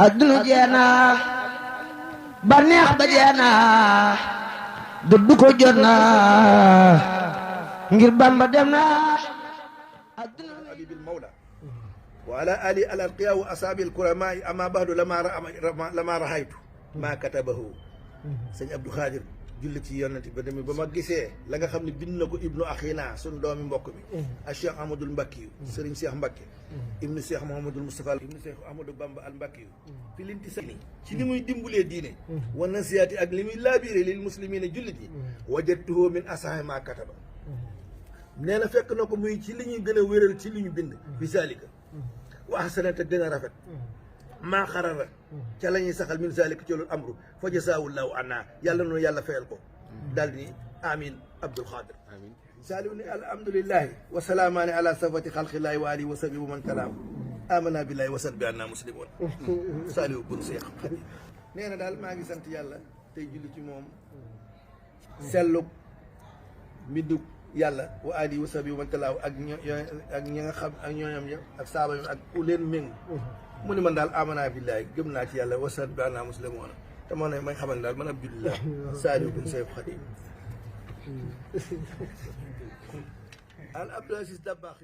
adduna jeena baneex ba jeena dëddu ko jot na ngir Bamba dem na habibil mawla wa ala ali al anqiya wa ashabi al kurama amma ba'du lama rahaytu ma katabahu sëñ Abdou Khadir julli ci yonent ba demee ba ma gisee la nga xam ne bind na ko ibnu axina suñ doomi mbokk bi a Cheikh Ahmadul Mbakki yu sëriñ Cheikh Mbacke ibnu Cheikh Mouhamadul Moustapha ibnu Cheikh Ahmadou Bamba al Mbakki yu fi limti sa ci li muy dimbulee diine wa nasiyaati ak li muy laabiire lil muslimina jullit yi wajadtuhu min asahi ma kataba nee na fekk na ko muy ci li ñuy gën a wéral ci li ñu bind bi zalika wa ahsana te gën a rafet maa xarara ca la ñuy saxal min zalika ci loolu amru fa jasaawullahu anna yàlla noonu yàlla fayal ko daal di amin Abdul Xaadir amin saalihu ni alhamdulillahi wa salaamaani ala safati xalqillahi wa alihi wa sahbi wa man kalaamu amana billahi wa sat bi anna muslimoon saalihu bun Seex Xaadim nee na daal maa ngi sant yàlla tey julli ci moom sellug mbindug yàlla wa alihi wa sahbi wa man kalaamu ak ñi nga xam ak ñooñam ya ak saaba yi ak ku leen méng mu ni man daal amana billahi gëm naa ci yàlla wasat bi anna muslimoon te moo ne may xamal daal man abdulillah saalihu bun Seex Xaadim al Abdul Aziz Dabakh